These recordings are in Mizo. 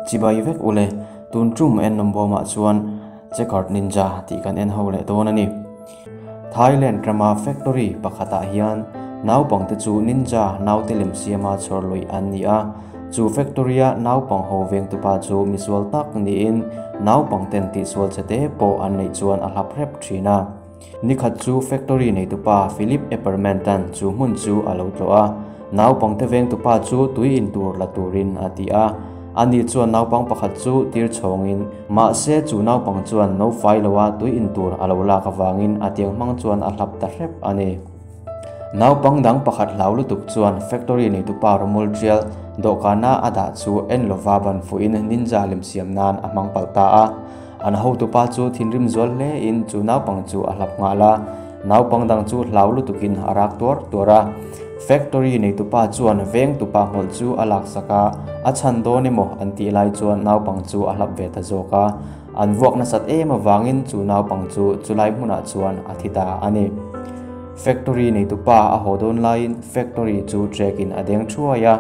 Chibai vek ule, tun tum en nawm bawmah chuan Checkered Ninja tih kan en ho leh dawn a ni. Thailand rama factory pakhatah hian naupangte chu ninja naute lem siama chhawr luih an ni a, chu factory a naupang ho vengtupa chu misual tak niin naupangten tihsual che te pawh an neih chuan a hlap hrep thin a. Nikhat chu factory neitupa Philip Epperman-tan chu hmun chu a lo tlawh a, naupangte vengtupa chu tui in tur la turin a ti a. Ani chuan naupang pakhat chu tir chhawngin, mahse chu naupang chuan no fai loa tui in tur a lo lak avangin a tiang hmang chuan a hlap ta hrep a ni. Naupang dang pakhat hlau lutuk chuan factory neitupa rawmawl tial dawhkana a dah chu en lova ban fuhin ninja lem siam nan a hmang palh ta a. An hotupa chu thinrim zual hle in chu naupang chu a hlap nghal a, naupang dang chu hlau lutukin a rak tuar tuar a. Factory neitupa chuan vengtupa hmawlh chu a laksak a, a chhan dawn emaw an tih lai chuan naupang chu a hlap ve ta zawk a. An vuak nasat em avangin chu naupang chu chulai hmunah chuan a thi ta a ni. Factory neitupa a haw dawn laiin factory chu trek in a deng thuai a,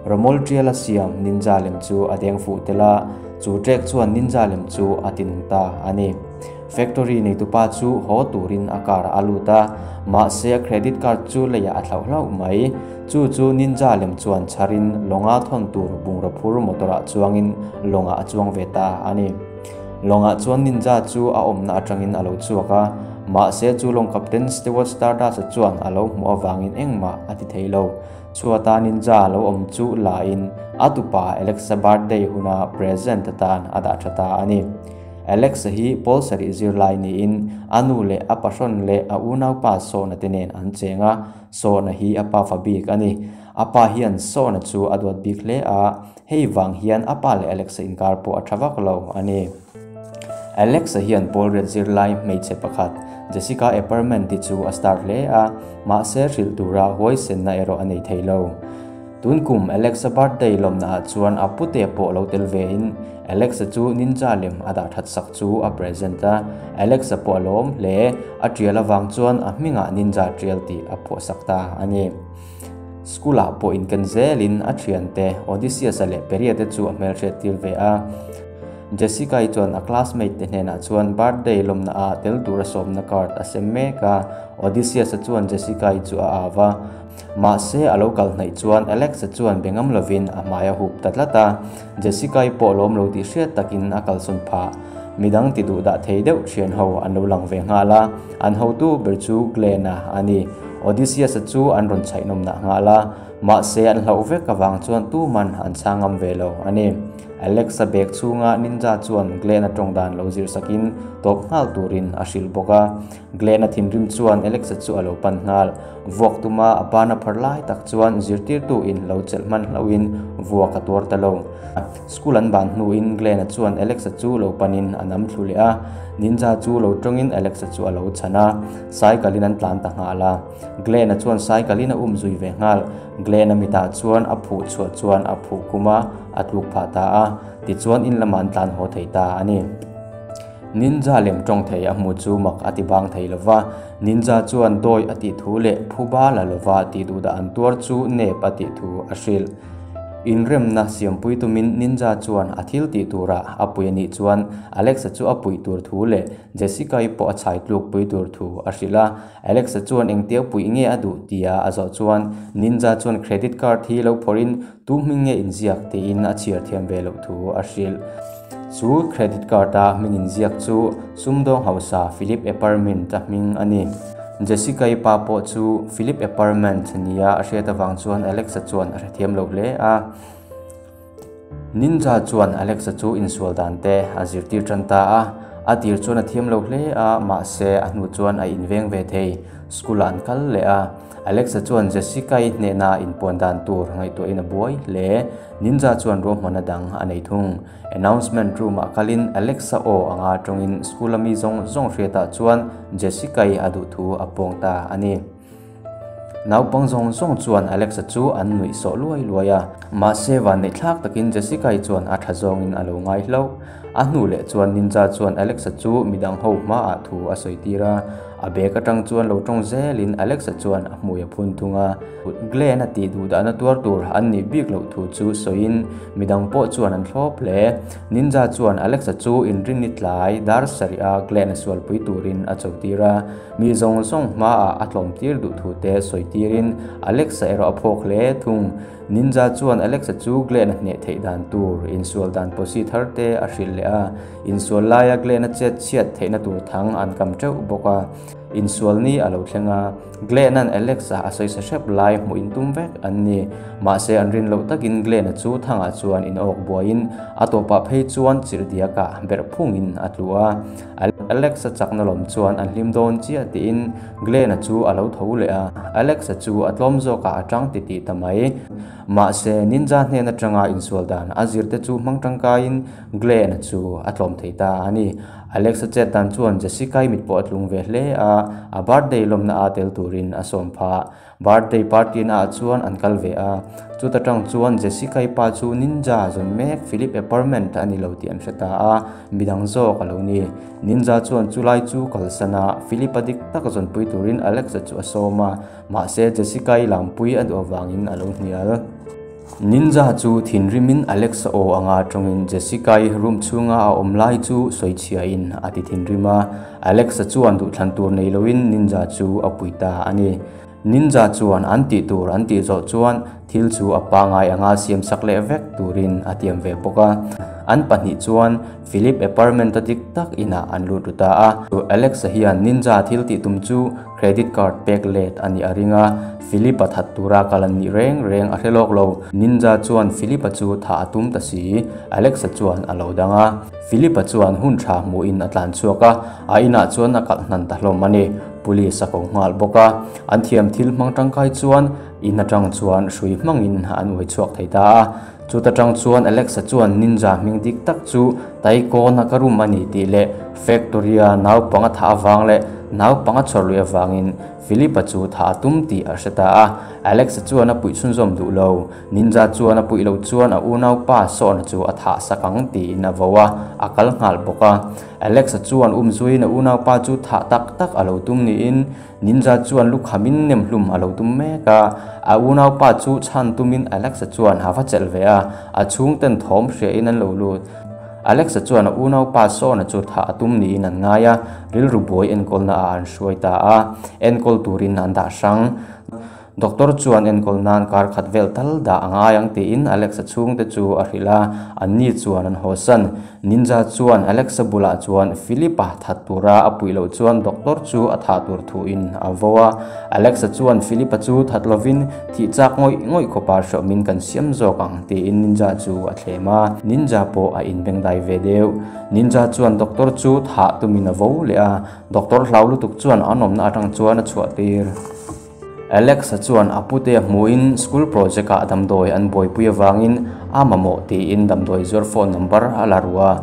rawmawl tial a siam ninja lem chu a deng fuh tel a, chu trek chuan ninja lem chu a ti nung ta a ni. Factory neitupa chu haw turin a car a lut a, mahse a credit card chu leiah a thlauh hlauh mai. Chu chu ninja lem chuan chharin lawnga thawn tur bungraw phur motor ah chuangin lawngah a chuang ve ta a ni. Lawngah chuan ninja chu a awmna atangin a lo chhuak a, mahse chu lawng captain Stewart Stardust-a chuan a lo hmuh avangin engmah a ti thei lo. Chhuata ninja lo awm chu la in a tupa Alexa birthday huna present atan a dah tha ta a ni. Alexa hi pawl sarih zirlai niin a nu leh a pahrawn leh a unaupa Sawna te nen an cheng a, Sawna hi a pa fa bik a ni. A pa hian Sawna chu a duat bik hle a, hei vang hian a pa leh Alexa inkar pawh a tha vak lo a ni. Alexa hian pawl riat zirlai hmeichhe pakhat Jessica Epperman te chu a star hle a, mahse hrilh tura huaisenna erawh a nei thei lo. Tun kum Alexa birthday lawmna ah chuan a pute pawh lo tel ve in Alexa chu ninja lem a dah that sak chu a present a, Alexa pawh a lawm hle, a tial avang chuan a hmingah ninja tial tih a phuah sak ta a ni. School ah pawh inken zelin a thiante Odysseus-a leh Peria te chu a hmelhriat tir ve a. Jessica-i chuan a classmate te hnenah chuan birthday lawmna ah tel tura sawmna card a sem mek a, Odysseus-a chuan Jessica-i chu a au a. Mahse a lo kal hnaih chuan Alex-a chuan be ngam lovin a hmai a hup ta tlat a, Jessica-i pawh lawm lo tih hriat takin a kalsawn phah. Midang ti duh dah thei deuh thian ho an lo lang ve nghal a, an hotu ber chu Glenn-a a ni. Odysseus-a chu an rawn chhaihnawm nah nghal a, mahse an hlauh vek avang chuan tuman an chhang ngam ve lo a ni. Alex-a bag chhunga Ninja chuan Glenn-a tawng dan lo zir sakin tawp nghal turin a hrilh bawk a. Glenn-a thinrim chuan Alex-a chu a lo pan nghal. Vuak tuma a bana phar lai tak chuan zirtirtu in lo chelh hman hlauhin vuak a tuar ta lo. School an ban hnuin Glenn-a chuan Alex-a chu lo panin a nam thlu leh a. Ninja chu lo tawngin Alex-a chu a lo chhan a, cycle in an tlan ta nghal a. Glenn-a chuan cycle in a um zui ve nghal. Glenn-a mitah chuan a phuh chhuah chuan a phuh kum a, a tluk phah ta a, tichuan in lamah an tlan haw thei ta a ni. Ninja lem tawng thei a hmu chu mak a ti bang thei lo va, Ninja chuan dawi a tih thu leh phuba la lova tih duhdah an tuar chu nep a tih thu a hrilh. Inremna siampui tumin Ninja chuan a thil tih turah a pui a nih chuan Alexa chu a puih tur thu leh Jessica-i pawh a chhai tluk pui tur thu a hrilh a. Alexa chuan engtia puih nge a duh tia a zawh chuan Ninja chuan credit card hi lo phawrhin Tu hming nge inziak tiin a chhiar thiam ve loh thu a hrilh. Chu credit card a hming inziak chu sumdawng hausa Philip Eppermint a hming a ni. Jessica-i pa pawh chu Philip Eppermint nia a hriat avang chuan Alex-a chuan a hrethiam lo hle a. Ninja chuan Alex-a chu insual dan te a zirtir tan ta a. A tir chuan a thiam lo hle a, mahse a hnu chuan a inveng ve thei. School-ah an kal leh a. Alexa chuan Jessica-i hnehna inpuan dan tur ngaihtuahin a buai hle. Ninja chuan ruahmanna dang a nei thung. Announcement room-ah kalin Alexa aw anga tawngin school-a mi zawng zawng hriatah chuan Jessica-i a duh thu a pawng ta a ni. Naupang zawng zawng chuan Alexa chu an nuih sawh luai luai a. Mahse vanneih thlak takin Jessica-i chuan a tha zawngin a lo ngai hlauh. A hnu leh chuan Ninja chuan Alex-a chu midang ho hmaah thu a sawi tir a, a bag atang chuan lo tawng zelin Alex-a chuan a hmui a phun thung a. Glenn-a tih duh dahna tuar tur an nih bik loh thu chu sawiin midang pawh chuan an thlawp hle. Ninja chuan Alex-a chu inrinni tlai dar sarih a Glenn-a sualpui turin a cho tir a, mi zawng zawng hmaah a tlawm tir duh thu te sawi tirin Alex-a erawh a phawk hle thung. Ninja chuan Alex-a chu Glenn-a hneh theih dan tur insual dan pawsi thar te a hrilh leh a, insual laia Glenn-a chet chhiat theihna tur thang an kam teuh bawk a. Insual ni a lo thleng a, Glenn-a'n Alex-a a sawisa hrep lai hmuh intum vek an ni. Mahse an rin loh takin Glenn-a chu thangah chuan in awk buaiin a tawpah phei chuan chirhdiakah berh phungin a tlu a. Alex-a chakna lawm chuan an hlim dawn chiah tiin Glenn-a chu a lo tho leh a, Alex-a chu a tlawm zawkah a tang titih ta mai. Mahse Ninja hnen atanga insual dan a zirte chu hmang tangkaiin Glenn-a chu a tlawm thei ta a ni. Alex-a chet dan chuan Jessica-i mit pawh a tlung ve hle a, a birthday lawmna a tel turin a sawm phah. Birthday party naah chuan an kal ve a, chuta tang chuan Jessica-i pa chu Ninja zawn mek Philip Apartment a ni lo tih an hre ta a, midang zawk a lo ni. Ninja chuan chulai chu kalsan a, Philip-a dik tak zawnpui turin Alex-a chu a sawm a, mahse Jessica-i lampui a duh avangin a lo hnial. Ninja chu thinrimin Alex-a aw anga tawngin Jessica-i room chhunga a awm lai chu sawichhiain a ti thinrim a, Alex-a chuan duhthlan tur nei loin Ninja chu a pui ta a ni. Ninja chuan an tih tur an tih zawh chuan thil chu a pangai anga siamsak leh vek turin a tiam ve bawk a. An pahnih chuan Philip apartment-a dik tak inah an lut ru ta a. Alex-a hian Ninja thil tih tum chu credit card pek let a nih a ring a, Philip-a that tura kal an nih reng reng a hre lawk lo. Ninja chuan Philip-a chu thah a tum ta si. Alex-a chuan a lo dang a. Philip-a chuan hun tha hmuhin a tlan chhuak a, a inah chuan a kalh hnan ta hlawm a ni. Police a ko nghal bawk a, an thiam thil hmang tangkai chuan in atang chuan hrui hmangin an uai chhuak thei ta a. Chuta tang chuan Alex-a chuan Ninja hming dik tak chu Taikawna ka rum a ni tih leh factory-a naupang a thah avang leh naupang a chhawr lui avangin Philip-a chu thah a tum tih a hre ta a. Alex-a chuan a puih chhunzawm duh lo. Ninja chuan a puih loh chuan a unaupa Sawna chu a thah sak ang tiin a vo a, a kal nghal bawk a. Alex-a chuan umzuiin a unaupa chu thah tak tak a lo tum niin Ninja chuan lukhamin nem hlum a lo tum mek a. A unaupa chu chhan tumin Alex-a chuan a va chelh ve a, a chhungten thawm hriain an lo lut. Alex-a chuan a unaupa Sawna chu thah a tum niin an ngai a, rilru buai enkawlna ah an hruai ta a, enkawl turin an dah hrang. Doctor chuan enkawl nan kar khat vel tal dah a ngai ang tiin Alex-a chhungte chu a hrilh a, anni chuan an hawsan. Ninja chuan Alex-a bulah chuan Philip-a that tura a puih loh chuan doctor chu a thah tur thuin a vo a. Alex-a chuan Philip-a chu that lovin thih chak ngawih ngawih khawpa hreawmin kan siam zawk ang tiin Ninja chu a thlem a, Ninja pawh a inbengdai ve deuh. Ninja chuan doctor chu thah tumin a vo leh a, doctor hlau lutuk chuan an awmna atang chuan a chhuah tir. Alex-a chuan a pute a hmuhin school project-ah damdawi an buaipui avangin a mamawh tiin damdawi zuar phone number a la ru a.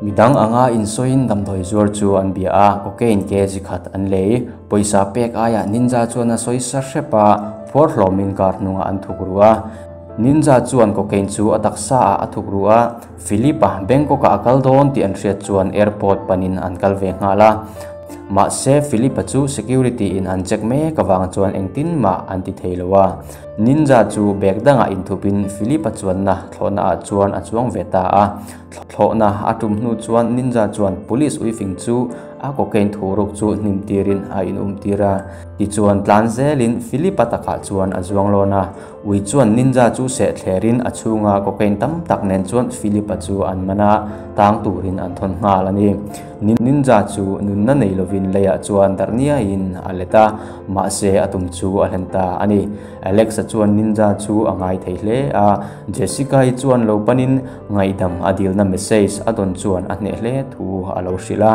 Midang anga insawiin damdawi zuar chu an bia a, cocaine kg khat an lei. Pawisa pek aiah Ninja chuan a sawi sa hrep a, phuar hlawmin car hnungah an thuk ru a. Ninja chuan cocaine chu a taksaah a thuk ru a, Philip-a Bangkok-ah a kal dawn tih an hriat chuan airport panin an kal ve nghal a. Mahse, Philip-a chu security in an check mek avang chuan engtin mah an ti thei lo a. Ninja chu bag dangah inthupin Philip-a chuanna thlawhna ah chuan a chuang ve ta a. Thlawhna a tum hnu chuan Ninja chuan police uifing chu a cocaine thuruk chu hnim tirin a inum tir a. Tichuan tlan zelin Philip-a takah chuan a zuang lawn a. Ui chuan Ninja chu seh thlerin a chhunga cocaine tam tak nen chuan Philip-a chu an man a, tang turin an thawn nghal a ni. Ninja chu nunna nei lovin leiah chuan darh niaiin a let a, mahse a tum chu a hlen ta a ni. Alex-a chuan Ninja chu a ngai thei hle a, Jessica-i chuan lo panin ngaihdam a dilna message a dawn chuan a hneh hle thu a lo hrilh a.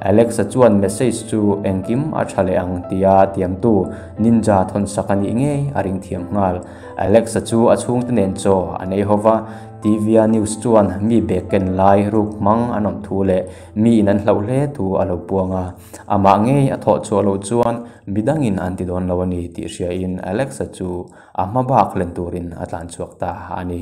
Alex-a chuan message chu engkim a tha leh ang tia tiamtu Ninja thawnsak a nih ngei a ring thiam nghal. Alex-a chu a chhungte nen chaw a nei ho va. TV-a news chuan mi bag ken lai ruk hmang an awm thu leh mi in an hlauh hle thu a lo puang a. Amah ngei a thawh chhuah loh chuan midangin an ti dawn lo a ni tih hriain Alex-a chu a hma bak len turin a tlan chhuak ta a ni.